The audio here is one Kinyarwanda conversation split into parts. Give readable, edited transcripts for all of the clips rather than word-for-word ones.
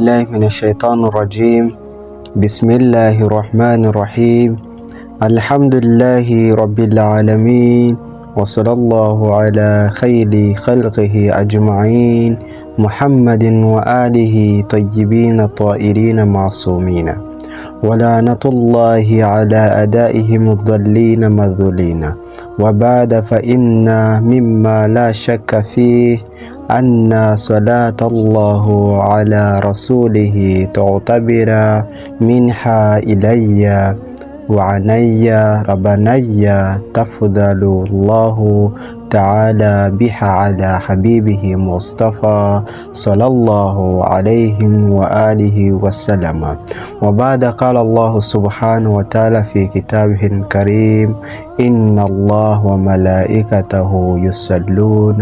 بالله من الشيطان الرجيم. بسم الله الرحمن الرحيم. الحمد لله رب العالمين، وصلى الله على خير خلقه أجمعين، محمد وآله طيبين طائرين معصومين، ولعنة الله على أدائهم الضالين مذلين. وبعد، فإن مما لا شك فيه أن صلاة الله على رسوله تعتبر منها إلي وعني ربني تفضل الله تعالى بها على حبيبه مصطفى صلى الله عليه وآله وسلم. وبعد، قال الله سبحانه وتعالى في كتابه الكريم: إن الله وملائكته يصلون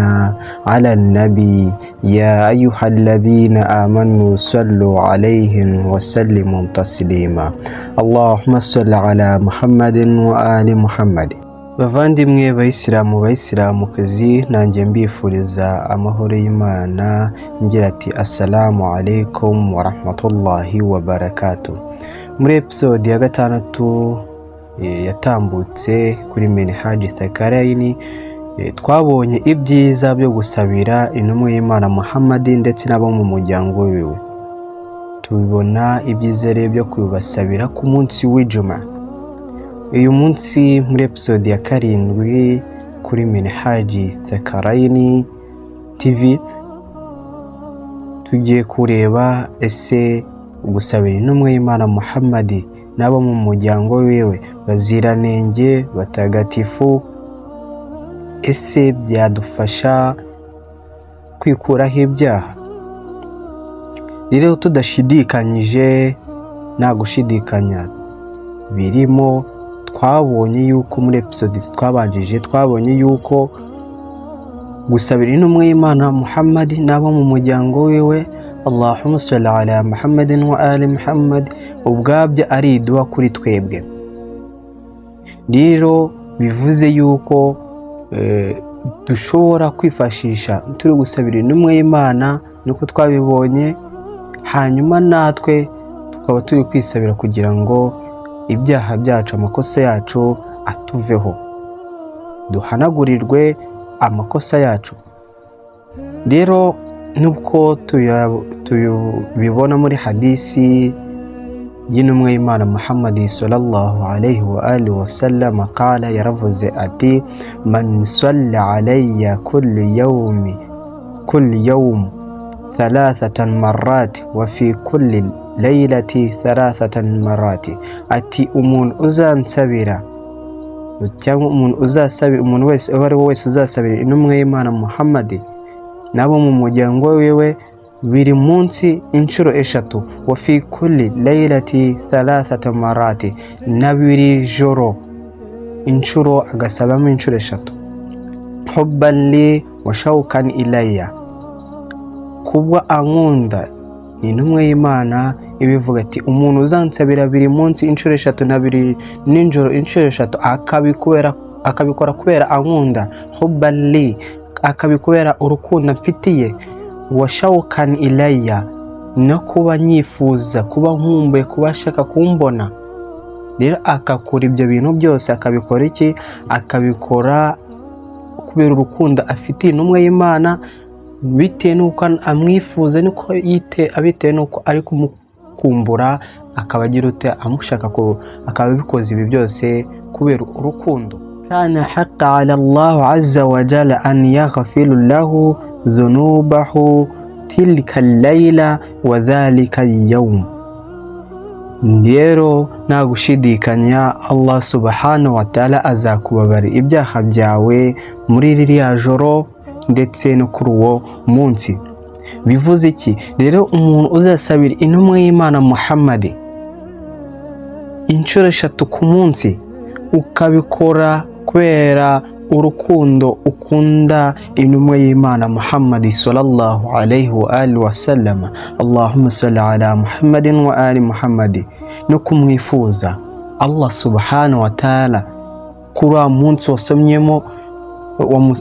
على النبي يا أيها الذين آمنوا صلوا عليه وسلموا تسليما. اللهم صل على محمد وآل محمد. Bavandimwe bayisilamu, bayisilamukazi, nanjye mbifuriza amahoro y'Imana, ngira ati: "Assalamu alaikum warahmatullahi wabarakatu." Muri episode ya gatandatu yatambutse kuri Minhaji Thakaraini, twabonye ibyiza byo gusabira intumwa y'Imana Muhammad ndetse n'abo mu muryango wiwe. Tubibona ibyiza rero byo kubasabira ku munsi w'Ijuma. Uyu munsi muri episode ya karindwi kuri Minhaji Thakaraini TV, tugiye kureba: ese gusabira intumwa y'Imana Muhammad n'abo mu muryango wiwe baziranenge batagatifu, ese byadufasha kwikuraho ibyaha? Rero tudashidikanyije, nta gushidikanya birimo, twabonye yuko muri episode twabanjije, twabonye yuko gusabira intumwa y'Imana Muhammad n'abo mu muryango wiwe, Allahumma salli ala Muhammadin wa ali Muhammad, ubwabyo ari iduwa kuri twebwe. Rero bivuze yuko dushobora kwifashisha turi gusabira intumwa y'Imana, nuko twabibonye, hanyuma natwe tukaba turi kwisabira kugira ngo ibyaha byacu, amakosa yacu atuveho, duhanagurirwe amakosa yacu. Rero nubwo tubibona muri hadisi y'intumwa y'Imana Muhammad sallallahu alayhi wa alihi wasallam, qala, yaravuze ati: "Man salla alayya kulli yawmi kulli yawm thalathatan marrat wa fi kulli laylati thalathatan marrat", ati: "Umuntu uzansabira, cyangwa umuntu uzasabira, umuntu wese, uwo ari we wese uzasabira intumwa y'Imana Muhammad nabo mu muryango wiwe buri munsi inshuro eshatu, wa fi kulli laylati thalathata marati, na buri joro inshuro agasabamo inshuro eshatu, hubban li wa shawkan ilayya", kubwa ankunda. Ni intumwa y'Imana ibivuga, ati: "Umuntu uzansabira buri munsi inshuro eshatu na buri nijoro inshuro eshatu, akabikubera, akabikora kubera ankunda, hubban li, akabikubera urukundo mfitiye, wa shawkan ilayya, no kuba nyifuza, kuba nkumbuye, kuba ashaka kumbona." Rero akakora ibyo bintu byose, akabikora iki? Akabikora kubera urukundo afitiye intumwa y'Imana, bitewe n'uko amwifuza, niko yite, bitewe n'uko ari kumukumbura, akaba agira ute? Amushaka, akaba abikoze ibi byose kubera urukundo. Kana haqa ala Allahu azza wa jalla an yaghfiru lahu dhunubahu tilka layla wa dhalika yawm. Rero nta gushidikanya, Allah subhanahu wa ta'ala azakubabarira ibyaha byawe muri ririya joro ndetse no kuri uwo munsi. Bivuze iki rero? Umuntu uzasabira intumwa y'Imana Muhammad inshuro eshatu ku munsi, ukabikora kubera urukundo ukunda intumwa y'Imana Muhammad sallallahu alayhi wa alihi wasallam, Allahumma salli ala Muhammadin wa ali Muhammad, no kumwifuza, Allah subhanahu wa ta'ala kuri wa munsi wasomyemo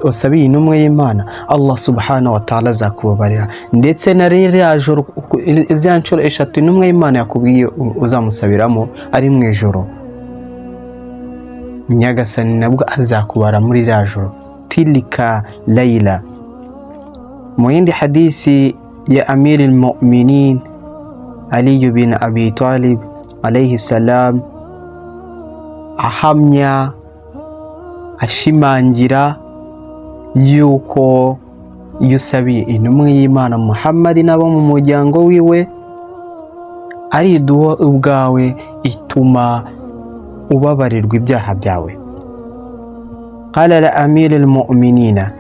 Wasabiye intumwa y'Imana, Allah subhanahu wa ta'ala azakubabarira, ndetse na ririya joro, ziriya nshuro eshatu intumwa y'Imana yakubwiye uzamusabiramo ari mu ijoro, Nyagasani nabwo azakubara muri ririya joro, tilka layila. Mu yindi hadisi ya Amiri al-Mu'minin Ali bin Abi Talib alayhi salam, ahamya, ashimangira yuko iyo usabiye intumwa y'Imana Muhammad n'abo mu muryango wiwe, ari iduwa ubwawe ituma ubabarirwa ibyaha byawe. Qala la amir al-mu'minina,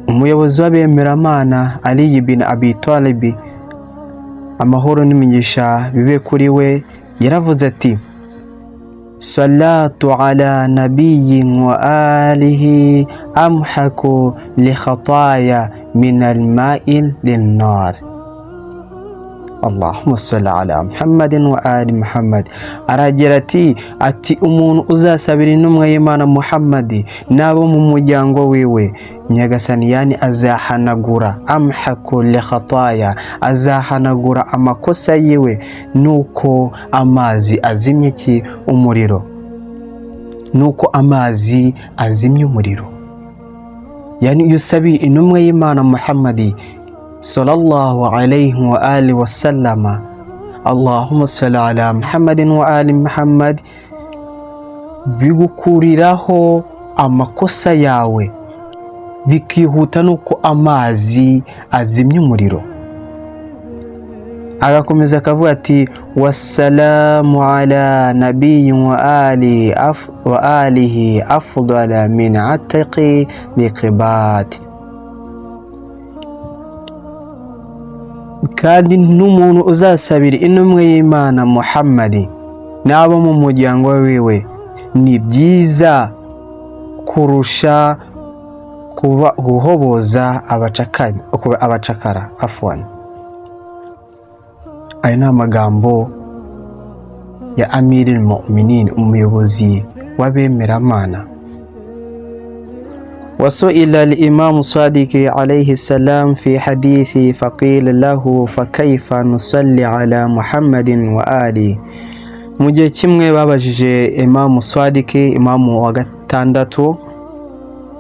umuyobozi w'abemeramana Ali bin Abi Talib, amahoro n'imigisha bibe kuri we, yaravuze ati: "Salatu ala nabiyyin wa alihi amhaku li khataya min alma'i linnar." Allahumma salli ala Muhammadin wa ali Muhammad. Aragira ati umuntu uzasabira intumwa y'Imana Muhammadi n'abo mu muryango wiwe, Nyagasani yani azahanagura, amhaku li khataya, azahanagura amakosa yiwe nuko amazi azimye ki? Umuriro. Nuko amazi azimye umuriro. Yani iyo usabiye intumwa y'Imana Muhammadi sallallahu alayhi wa alihi wasallama, Allahumma salli ala Muhammadin wa ali Muhammad, bigukuriraho amakosa yawe bikihuta nuko amazi azimya umuriro. Agakomeza akavuga ati: "Wasalamu ala nabiyi wa alihi afdala min ataqi liqibati." Kandi n'umuntu uzasabira intumwa y'Imana Muhammadi n'abo mu muryango wiwe, ni byiza kurusha kuba guhoboza abacakara, afwan. Ayo ni amagambo ya Amiri Mu'minin, umuyobozi w'abemeramana. وسئل الإمام الصادق عليه السلام في حديث، فقيل له: فكيف نصلي على محمد وآله؟ Mu gihe kimwe babajije Imamu Swadiki, imamu wa gatandatu,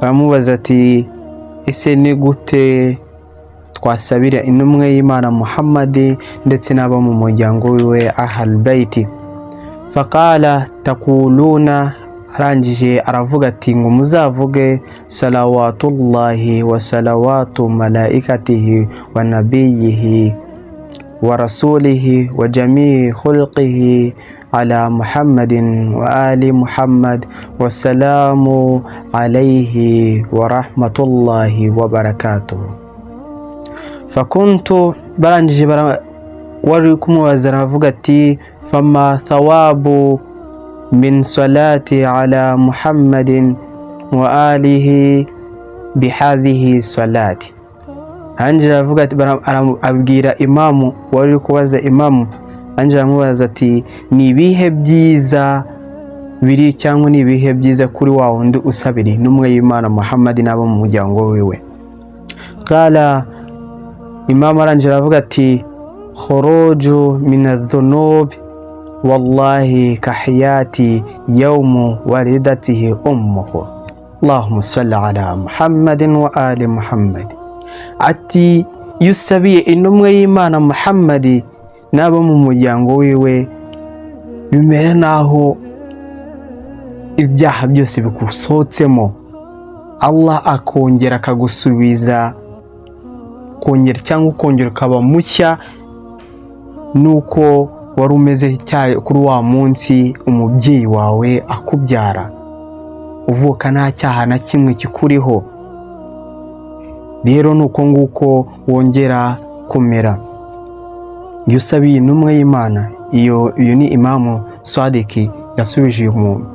baramubaza ati: "Ese ni gute twasabira intumwa y'Imana Muhammadi ndetse n'abo mu muryango wiwe, ahal baiti?" Faqala taquluna, arangije aravuga ati ngo muzavuge: "Salawatullahi wa salawatu malaikatihi wa nabiyihi wa rasulihi wa jamii khulqihi ala Muhammadin wa ali Muhammad, wasalamu alayhi wa rahmatullahi wa barakatuh." Fakuntu, barangije wari kumubaza aravuga ati: "Fama thawabu min salati ala Muhammadin wa alihi bihadhihi salati?" Arangije aravuga ati, abwira imamu wari uri kubaza imamu, arangije aramubaza ati: "Ni ibihe byiza biri, cyangwa ni ibihe byiza kuri wa wundi usabira intumwa y'Imana Muhammad n'abo mu muryango wiwe?" Qala, imamu arangije aravuga ati: "Khuruju min adh-dhunub wallahi kahiyati yawmu walidatihi ummuhu." Allahumma salli ala Muhammadin wa ali Muhammad. Ati iyo usabiye intumwa y'Imana Muhammadi n'abo mu muryango wiwe, bimera naho ibyaha byose bigusohotsemo, Allah akongera akagusubiza kongera, cyangwa ukongera ukaba mushya nuko wari umeze kuri wa munsi umubyeyi wawe akubyara, uvuka nta cyaha na kimwe kikuriho. Rero ni uko nguko wongera kumera iyo usabiye intumwa y'Imana. Iyo ni Imamu Swadiki yasubije uyu muntu.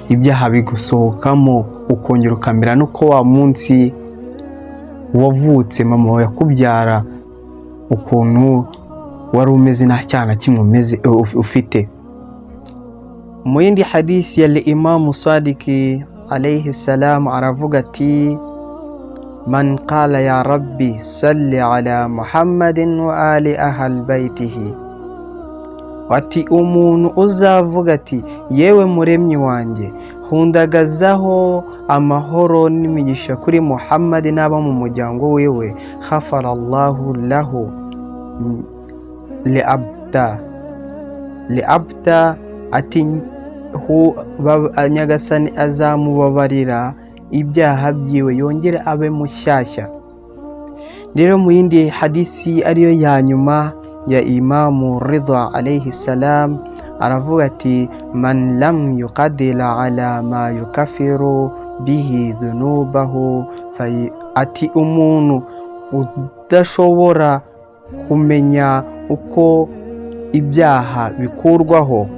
Ibyaha bigusohokamo, ukongera ukamera nuko wa munsi wavutse, mama wawe yakubyara, ukuntu wari umeze nta cyaha na kimwe umeze ufite. Mu yindi hadisi ya Imamu Sadiki alayhi salam aravuga ati: "Man qala ya rabbi salli ala Muhammadin wa ali ahal baytihi", ati umuntu uzavuga ati: "Yewe muremyi wanjye, hundagazaho amahoro n'imigisha kuri Muhammad n'abo mu muryango wiwe", ghafara Allahu lahu liabta liabta, ati Nyagasani azamubabarira ibyaha byiwe, yongere abe mushyashya. Rero mu yindi hadisi, ariyo ya nyuma, ya Imamu Ridha alayhi salam, aravuga ati: "Man lam yuqadira ala ma yukafiru bihi dhunubahu", ati umuntu udashobora kumenya uko ibyaha bikurwaho,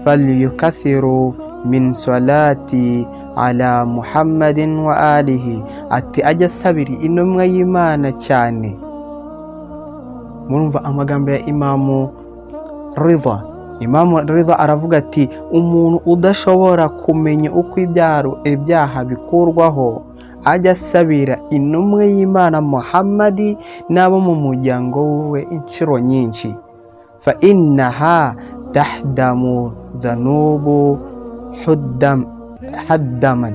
falyukathiru min salati ala Muhammadin wa alihi, ati ajya asabira intumwa y'Imana cyane. Murumva amagambo ya Imamu Ridha. Imamu Ridha aravuga ati: "Umuntu udashobora kumenya uko ibyaha bikurwaho, ajya asabira intumwa y'Imana Muhammadi n'abo mu muryango we inshuro nyinshi", fa innaha tahdamu dhanubu haddaman,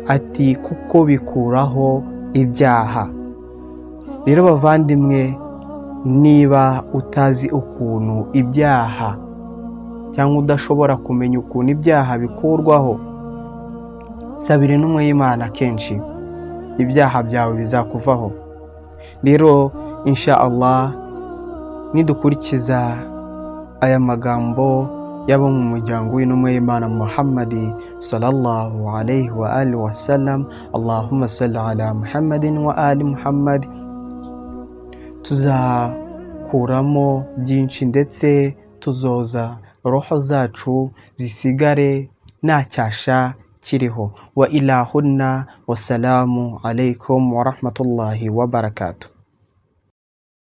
ati kuko bikuraho ibyaha. Rero bavandimwe, niba utazi ukuntu ibyaha cyangwa udashobora kumenya ukuntu ibyaha bikurwaho, sabira intumwa y'Imana kenshi, ibyaha byawe bizakuvaho. Rero insha Allah, nidukurikiza aya magambo y'abo mu muryango w'intumwa y'Imana Muhammadi sallallahu alayhi wa alihi wasallam, Allahumma salli ala Muhammadin wa ali Muhammad, tuzakuramo byinshi, ndetse tuzoza roho zacu zisigare nta cyasha kiriho. Wa ilahunna, wasalamu alaikum wa rahmatullahi wa barakatuh.